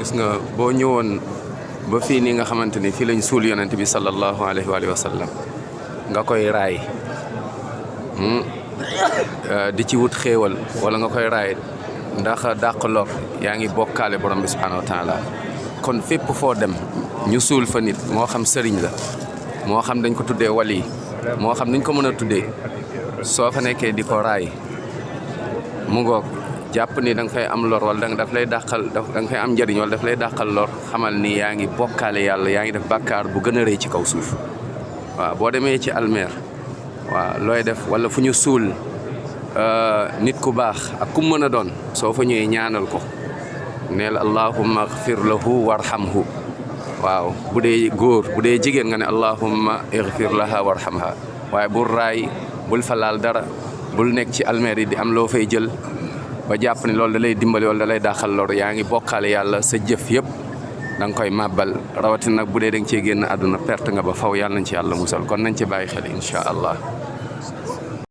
gis nga boo ñëwoon ba fii nii nga xamante ni fii lañ suul yonent bi sallallahu alayhi wa sallam nga koy raay di ci wut xéewal wala nga koy raay ndax dàq lor yaa ngi bokkaale borom bi subhanahu wa taala kon fépp foo dem ñu suul fa nit moo xam sëriñ la moo xam dañ ko tuddee wali moo xam niñ ko mën a tuddee soo fa nekkee di ko raay mu ngoog jàpp ni da nga fay am lor wala daf lay dàqal da nga fay am njëriñ wala daf lay dàqal lor xamal ni yaa ngi bokkaale yàlla yaa ngi def bàkkaar bu gën a rëy ci kaw suuf waaw boo demee ci almeer waaw looy def wala fu ñu suul nit ku baax ak ku mën a doon soo fa ñëwee ñaanal ko neel allahumma ighfir lahu warhamhu waaw bu dee góor bu dee jigéen nga ne allahumma ighfir laha warhamha waaye bul raay bul fa laal dara bul nekk ci almeer yi di am loo fay jël ba jàpp ni loolu da lay dimbali wala da lay daaxal lor yaa ngi bokkaale yàlla sa jëf yëpp da nga koy màbbal rawatina nag bu dee da nga cee génn àdduna perte nga ba faw yàlla nañ ci yàlla musal kon nañ ci bàyyi xel incha allah